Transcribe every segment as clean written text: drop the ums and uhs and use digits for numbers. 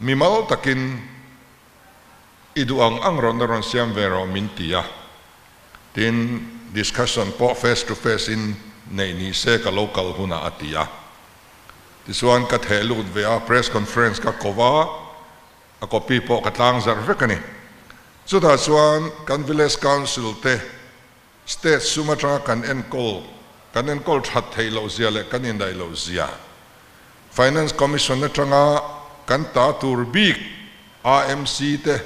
Mimal takin i duh ang ang rawn na rawn siam ve rawh min ti a. Tin, discussion pawh face to face in neih ni se ka lo kal hunah a ti a. Tichuan ka theh lut ve a, press conference ka ko va, a copy pawh ka tlang zarh vek a ni. Chutah chuan kan village council te state sum atanga kan enkawl kan enkawl that theih loh zia leh kan indaih loh zia, Finance Commission atanga kan ta tur bik AMC te,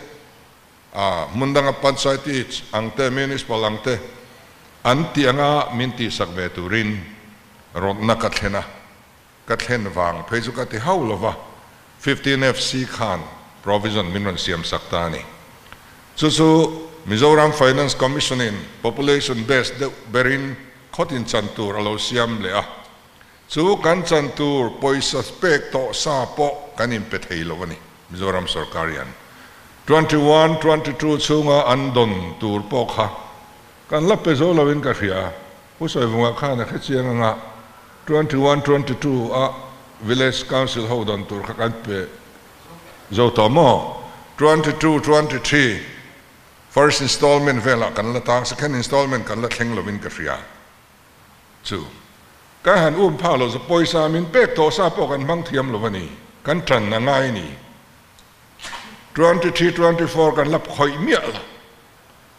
a hmun danga Panchayat ang te, Municipal ang te an tih anga min tihsak ve turin rawtna ka thlen a, ka thlen vang phei chu ka ti hauh lova, 15 FC khan provision min rawn siam sak ta a ni. Chu chu Mizoram Finance Commission in population base deuh berin khawtin chan tur a lo siam leh a, chu kan chan tur pawisa pek tawh sa pawh kan inpe thei lo a ni. Mizoram sorkar hian 21, 22 chhunga an dawn tur pawh kha kan la pe zo loin ka hria. Pu Sawivunga khan a hrechiang anga 21, 22 a Village Council ho dawn tur kha kan pe zo tawh maw? 22, 23 first installment velah kan la tang, second installment kan la thleng lovin ka hria. Chu kan han um phak lo chu pawisa min pek tawh sa pawh kan hmang thiam lo a ni, kan tan a ngai a ni. 23, 24 kan la khawih miah lo.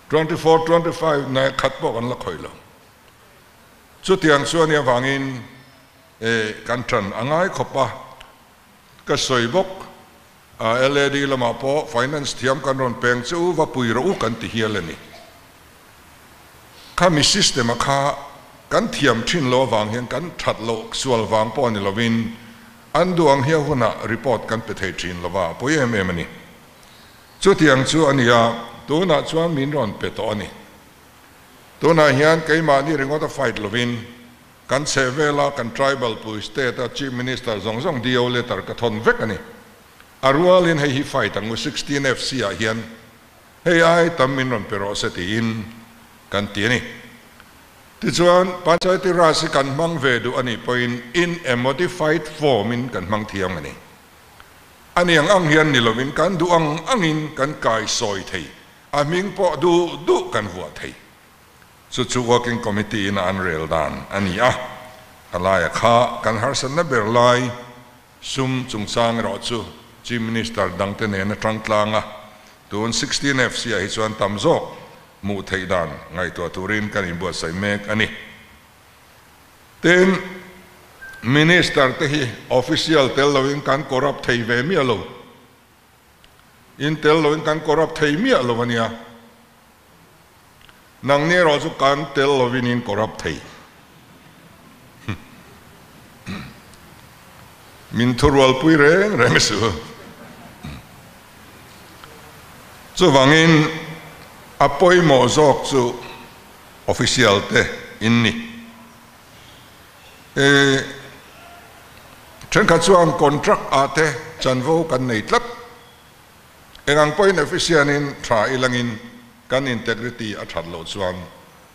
24, 25 nai khat pawh kan la khawih lo. Chutiang chu a nih avangin eh kan tan a ngai khawp a, ka sawi bawk a LAD lamah pawh finance thiam kan rawn peng che u va pui rawh u kan ti hial a ni. Khami system a kha kan thiam thin lo avang hian kan that loh sual vang pawh a ni lovin an duh ang hian hunah report kan pe thei thin lova a pawi em em a ni. Chutiang chu a ni a, tunah chuan min rawn pe tawh a ni. Tunah hian keimahni ringawt a fight lovin kan chheh vela kan tribal pui state a Chief Minister zawng zawng DO letter ka thawn vek a ni. A rualin hei hi fight ang u 16 FC ah hian hei ai tam min rawn pe rawh se tiin kan ti a ni. Tichuan Panchayati Raj hi kan hmang ve duh a nih pawhin in a modified form in kan hmang thiang a ni. A niang ang hian ni lovin kan duh ang angin kan kai sawi thei, a hming pawh duh duh kan vuah thei. Chu chu Working Committee in a an rel dan a ni a, a laia kha kan harsatna ber lai sum chungchang erawh chu Chief Minister dangte nen a tang tlang a, tun 16 FC ah hi chuan tam zawk hmuh theih dan ngaihtuah turin kan inbuatsaih mek a ni. Tin, Minister te hi official tel loin kan corrupt thei ve miah lo. In tel loin kan corrupt thei miah lo a nia. Nangni erawh chu kan tel lovin in corrupt thei. Min thurualpui reng reng su. Chuvangin a pawimawh zawk chu Official te in ni. E thenkhat chuan contract ah te chanvo kan nei tlat. Engang pawhin official in tha ilangin kan integrity a that loh chuan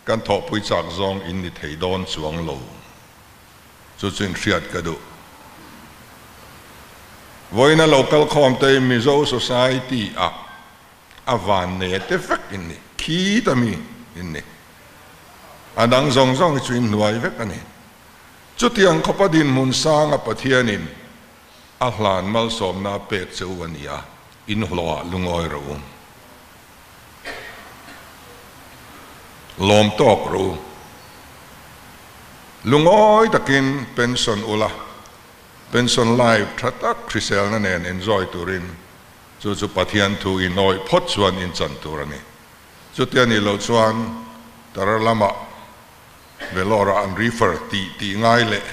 kan thawhpui chak zawng in ni thei dawn chuang lo. Chu chu inhriat ka duh. Vawiina local khawm te Mizo society ah A van nei te vek in ni, khi ta mi in ni. A dang zawng zawng hi chu in hnuai vek a ni. Chutiang khawpa dinhmun sanga Pathianin a hlan malsawmna a pek che u a ni a, in hlawhah lungawi rawh u. Lawm tawk rawh u. Lungawi takin pension ula, pension life tha tak hriselna nen enjoy turin Chu chu Pathian thu in awih phawt chuan in chan tur a ni. Chutia nih loh chuan Tara lamah Vellore-ah an refer tih tih ngai leh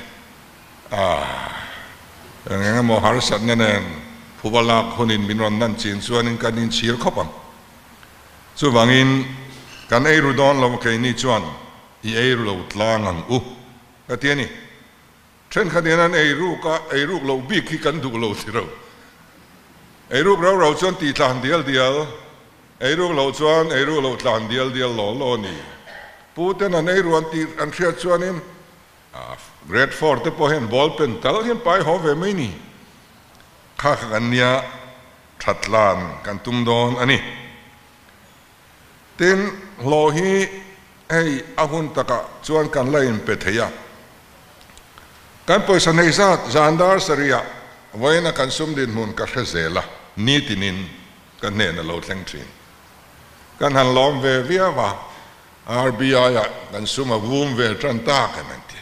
ah eng eng emaw harsatna nen phuba lak hunin min rawn nan chin chuanin kan inchhir khawp ang. Chuvangin kan ei ru dawn lo keini chuan i ei ru lo tlang ang u ka ti a ni. Thenkhat hian an eiruk a, eiruk loh bik hi kan duh lo ti ro. Eiruk rau rau chuan tih tlan dial dial, eiruk loh chuan eiruk loh tlan dial dial law law a ni. Pu ten an eiru an tih an hriat chuanin Grade four te pawh hian ball pen tal hian pai haw ve mai ni. Kha kha kan nia. That tlan kan tum dawn a ni. Tin, hlawh hi hei a hun takah chuan kan la inpe thei a. Kan pawisa nei zat zan dar sarihah vawiina kan sum dinhmun ka hre zel a, nitinin ka hnen a lo thleng thin. Kan han lawm ve viau a, RBI-ah kan sum a vum ve tan tak em an ti.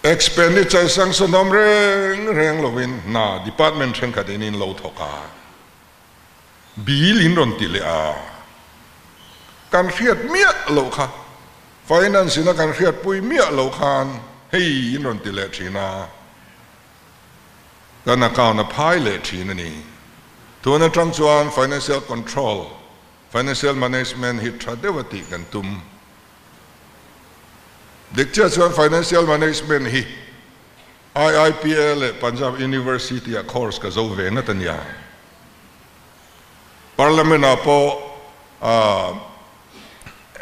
Expenditure sanction awm reng reng lovin hna department thenkhat in in lo thawk a, bill in rawn ti leh a, kan hriat miah loh kha, finance in a kan hriatpui miah loh khan hei in rawn ti leh thin a, kan account a phai leh thin a ni. Tun atang chuan financial control Financial management hi tha deuh a tih kan tum. Dik chiah chuan financial management hi IIPA leh Punjab University ah course ka zo ve ngat a nia. Parliament ah pawh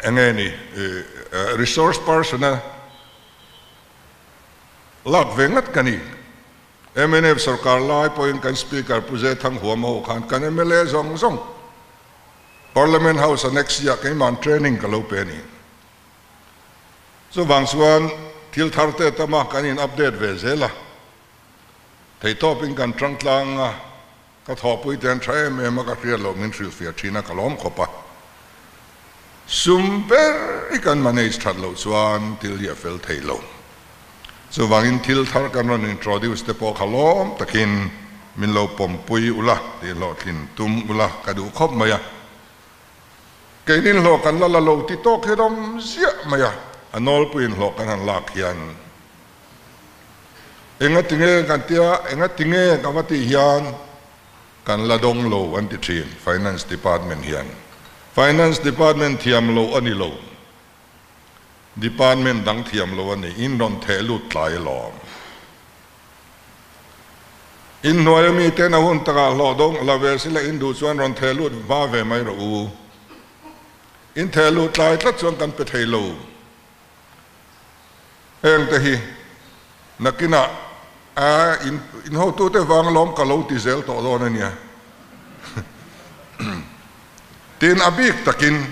eng nge ni resource person a lak ve ngat ka ni. Mnf sorkar lai pawhin kan Speaker Pu Zethang huam ho khan kan mla zawng zawng Parliament House Annex ah keimahn training ka lo pe a ni. Chuvang chuan thil thar te tama kan in update ve zel a, theihtawpin kan tang tlang a, ka thawhpui te an tha em em a, ka hriat loh min hrilhfiah thin a, ka lawm khawp a. Sum ber i kan manage that loh chuan thil hi a fel thei lo. Chuvangin thil thar kan rawn introduce te pawh kha lawm takin min lo pawmpui ula tih hlawhtlin tum ula ka duh khawp mai a. Keinin hlawh kan la la lo ti tawk hi rawm ziah mai a, a nawlpuiin hlawh kan han lak hian enga tinge kan tia, enga tinge ka va tih hian kan la dawng lo an ti thin Finance Department hian. Finance Department thiam lo a ni lo. Department dang thiam lo a ni, in rawn theh lut tlai alawm. In hnuai ami ten a hun takah hlawh dawng la ve sila in duh chuan rawn theh lut hma ve mai rawh u. In theh lut tlai tlat chuan kan pe thei lo. Heng te hi nakinah a in in hotute vang alawm ka lo ti zel tawh dawn a nia. Tin a bik takin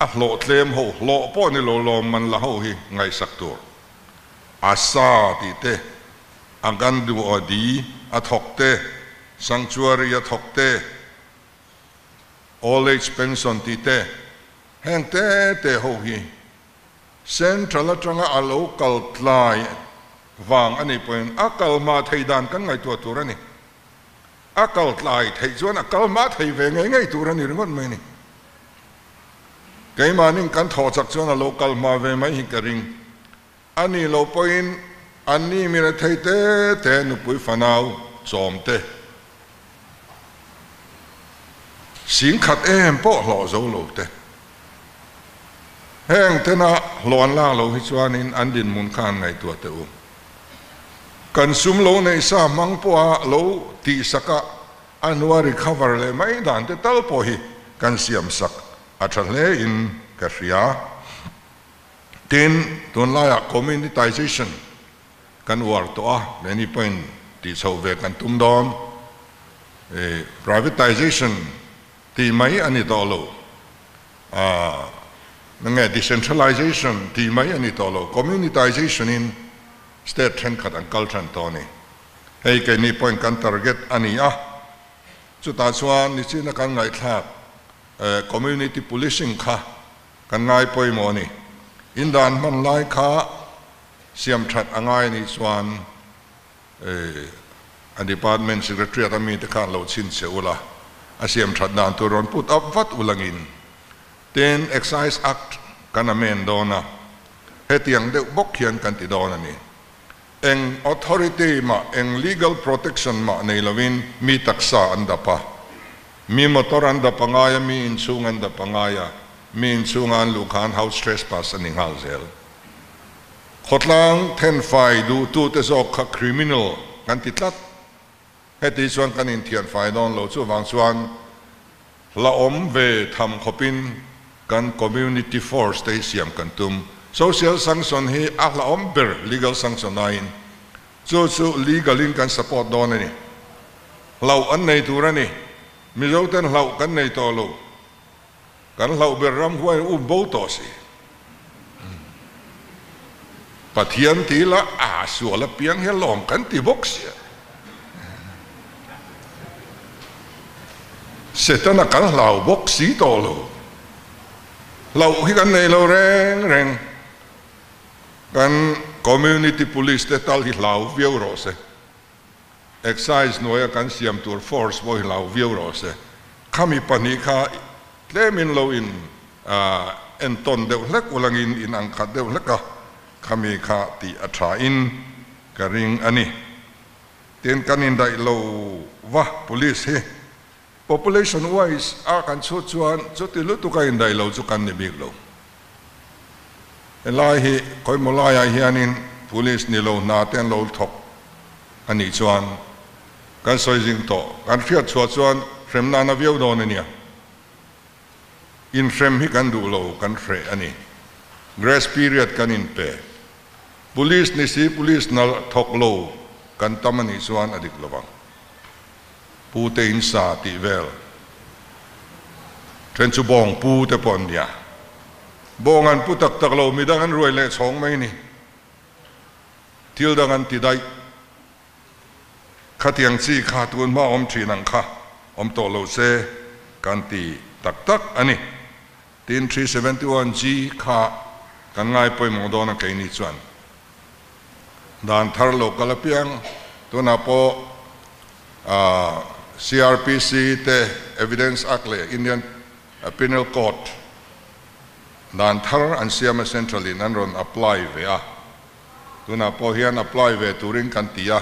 a hlawh tlem ho, hlawh pawh ni lo lawm man la ho hi ngaihsak tur. A sa tih te, a gan duh aw di a thawk te, sanctuary a thawk te, old age pension tih te, heng te te ho hi Central atanga a lo kal tlai vang a nih pawhin a kal hma thei dan kan ngaihtuah tur a ni. A kal tlai theih chuan a kal hma thei ve ngei ngei tur a ni ringawt mai a ni. Keimahnin kan thawh chak chuan a lo kal hma ve mai hi ka ring. A nih loh pawhin anni mi rethei te te nupui fanau chawm te singkhat em pawh hlawh zo lo te. Heng tena hlawh an lak loh hi chuanin an dinhmun kha an ngaihtuah teh u. Kan sum lo neih sa hmang pawha lo tihsak a, a hnua recover leh mai dan te tal pawh hi kan siamsak a tha hle in ka hria. Tin, tunlaiah communitization kan uar tawh a, many point tih chhoh ve kan tum dawn. Privatization tih mai a ni tawh lo. Nge decentralization tih mai a ni tawh lo, communitization in state thenkhat an kal than tawh a ni. Hei keini point kan target a ni a, chutah chuan nichina kan ngaihthlak community policing kha kan ngai pawimawh a ni. Indan hman lai kha siam that a ngai nih chuan A department secretariat a mite khan lo chhinchhe ula, a siam that dan tur rawn put up vat ulangin. Tin, Excise Act kan amend dawn a, hetiang deuh bawk hian kan ti dawn a ni. Eng authority mah, eng legal protection mah nei lovin mi taksa an dap a, mi motor an dap a ngai a, mi inchhung an dap a ngai a, mi inchhunga an luh khan house trespass a ni nghal zel. Khawtlang thenfai duhtute zawk kha criminal kan ti tlat. Heti chuan kan inthianfai dawn lo. Chuvang chuan hla awm ve tham khawpin kan community force te hi siam kan tum. Social sanction hi a hla awm ber legal sanction aiin. Chu chu legal in kan support dawn a ni. Hlauh an nei tur a ni. Mizoten hlauh kan nei tawh lo. Kan hlauh ber ram huai um bo tawh si. Pathian ti ila a sual apiang hi a lawm kan ti bawk sia. Setana kan hlau bawk si tawh lo. Hlauh hi kan nei lo reng reng. Kan community police te tal hi hlau viau rawh se. Excise hnuaia kan siam tur force pawh hi hlau viau rawh se. Khami pahnih kha tlemin lo in entawn deuh hlek ulangin in ang khat deuh hlek a, khami kha tih a tha in ka ring a ni. Tin, kan indaih lo va police hi population wise a kan chhut chuan chuti lutuk a indaih lo chu kan ni bik lo. Helai hi khawimaw laiah hianin police ni lo hna te an lo thawk a nih chuan kan sawi zing tawh. Kan hriat chhuah chuan hrem nana viau dawn a nia. Inhrem hi kan duh lo, kan hreh a ni. Grace period kan inpe. Police ni si police hna thawk lo kan tam a nih chuan a dik lo vang. Pu te in sa tih vel then chu bawng pu te pawh an nia. Bawng an pu tak tak lo, midang an ruai leh chhawng mai ni. Thil dang an ti daih. Khatiang chi kha tun hma awm thin ang kha awm tawh lo se kan ti tak tak a ni. Tin, 371G kha kan ngai pawimawh dawn a keini chuan dan thar lo kal apiang tunah pawh CRPC te Evidence Act leh Indian Penal Code dan thar an siam a Central in an rawn apply ve a, tunah pawh hian apply ve turin kan ti a,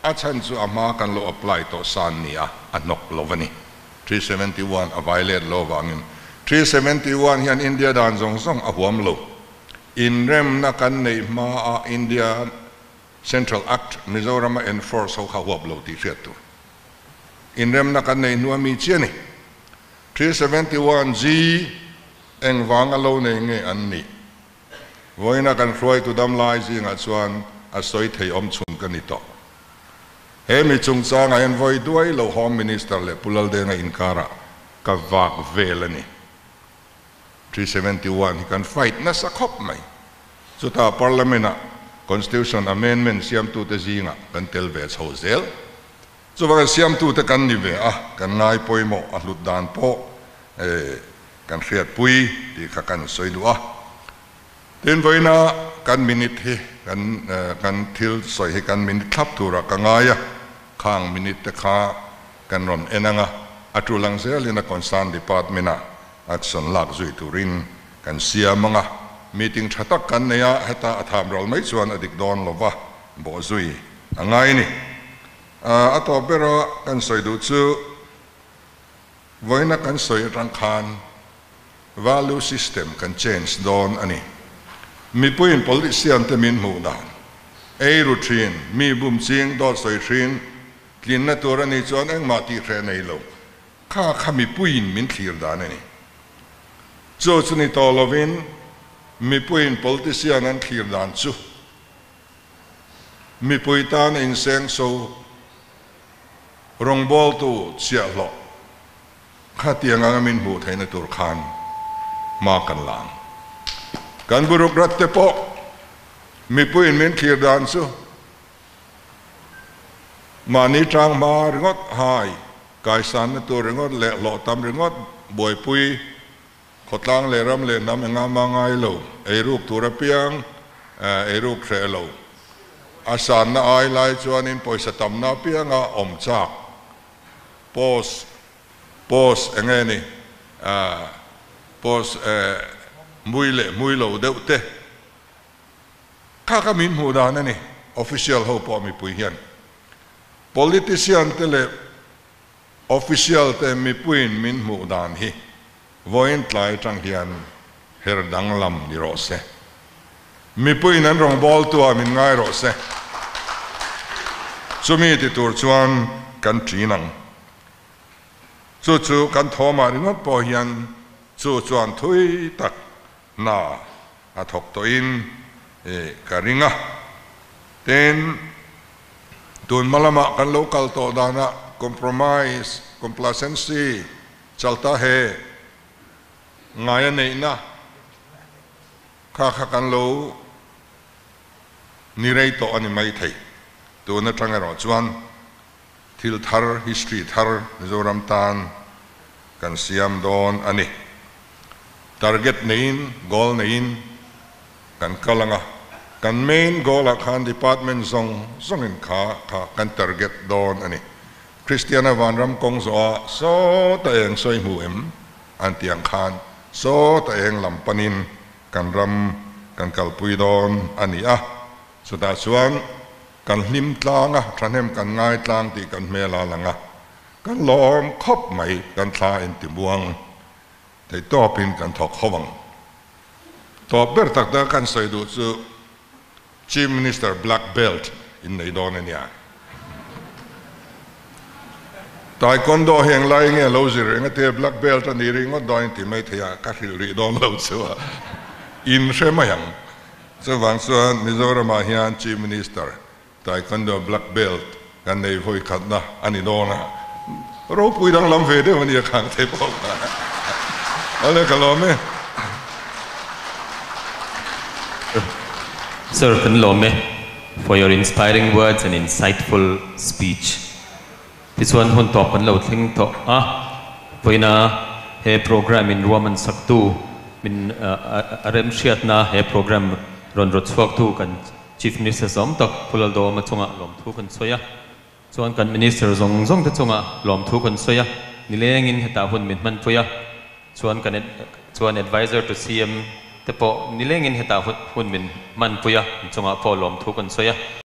a chhan chu a hma kan lo apply tawh san ni a, a hnawk lo a ni. 371 a violate lo avangin 371 hian India dan zawng zawng a huam lo. Inremna kan neih hmaa India Central Act Mizorama enforce ho kha huap lo tih hriat tur. Inremna kan neih hnua mi chiah a ni. 371 G engvanga lo nei nge an nih? Vawiina kan hruaitu damlai zingah chuan a sawi thei awm chhun ka ni tawh. He mi chungchangah hian vawi duai lo Home Minister leh Pu Laldenga inkarah ka vak vel a ni. 371 hi kan fight nasa khawp mai. Chutah Parliament-ah Constitution Amendment siamtute zingah kan tel ve chho zel. Chuvangin siamtute kan ni ve a, kan ngai pawimawh a hlut dan pawh kan hriatpui tih kha kan sawi duh a. Tin, vawiina kan minute hi kan kan thil sawi hi kan minute thlap turah ka ngai a, khang minute te kha kan rawn en ang a, a tul ang zelin a concern department ah action lak zui turin kan siam ang a, meeting tha tak kan nei a, heta a tham ral mai chuan a dik dawn lo va, bawh zui a ngai ni. A tawp bera kan sawi duh chu vawiina kan sawi atang khan value system kan change dawn a ni. Mipuiin politician te min hmuh dan, ei ru thin, mi bum ching, dawt sawi thin, tlinna tur a nih chuan engmah tih hreh nei lo. Kha kha mipuiin min thlir dan a ni. Chu chu ni tawh lovin mipuiin politician an thlir dan chu mipui tan a inseng so rawngbawltu chhiahhlawh khatiang anga min hmuh theihna tur khan hma kan la ang. Kan bureaucrat te pawh mipuiin min thlir dan chu Mahni tang hma ringawt hai, kaisanna tur ringawt leh hlawh tam ringawt buaipui, khawtlang leh ram leh hnam engah mah ngai lo, eiruk tur apiang eiruk hreh lo. A sanna ai lai chuanin pawisa tamna apianga awm chak. Post, post enge ni, post mui leh mui lo deuh te. Kha kha min hmuh dan a ni, official ho pawh mipui hian. Politician te leh official te mipuiin min hmuh dan hi vawiin tlai atang hian her danglam ni rawh se. Mipuiin an rawngbawltu ah min ngai rawh se. Chumi ti tur chuan kan ṭin ang. Chu chu kan thawmah ringawt pawh hian chu chuan thui tak hna a thawk tawhin ka ring a. Tin, tun hma lamah kan lo kal tawh danah. compromise, complacency, chalta he, ngaia neihna kha kha kan lo ni rei tawh a ni mai thei. Tun atang erawh chuan thil thar, history thar Mizoram tan kan siam dawn a ni. Target neiin, goal neiin kan kal ang a, kan main goal ah khan department zawng zawngin kha kha kan target dawn a ni. Kristiana vanram kawng zawh ah sawta eng sawi hmu em an tih ang khan sawta eng lam panin kan ram kan kalpui dawn a ni a, chutah chuan kan hlim tlang a, thahnem kan ngai tlang tih kan hmel a lang a, kan lawm khawp mai, kan thla intimuang thei tawpin kan thawk ho ang. Tawp ber tak tak kan sawi duh chu Chief Minister Black Belt in nei dawn a nia. Taekwondo hi eng lai nge lo zir reng a tia Black Belt a ni ringawt dawn in ti mai thei a, ka hrilh rih dawn lo chu a in hre mai ang. Chuvang chuan Mizoramah hian Chief Minister Taekwondo Black Belt kan nei vawi khatna a ni dawn a, ropui danglam ve deuh a nia khang thei pawh kha. Awle ka lawm e. Sir, kan lawm e for your inspiring words and insightful speech. Tichuan hun tawp kan lo thleng tawh a, vawiina he program in ruahman saktu min a remhriatna he program rawn rawt chhuaktu kan Chief Minister zawm tak Pu Lalduhawma chungah lawmthu kan sawi a, chuan kan Minister zawng zawng te chungah lawmthu kan sawi a, nilengin hetah hun min hmanpui a, chuan kan chuan Adviser to CM te pawh nilengin hetah hun min hmanpui a, an chungah pawh lawmthu kan sawi a.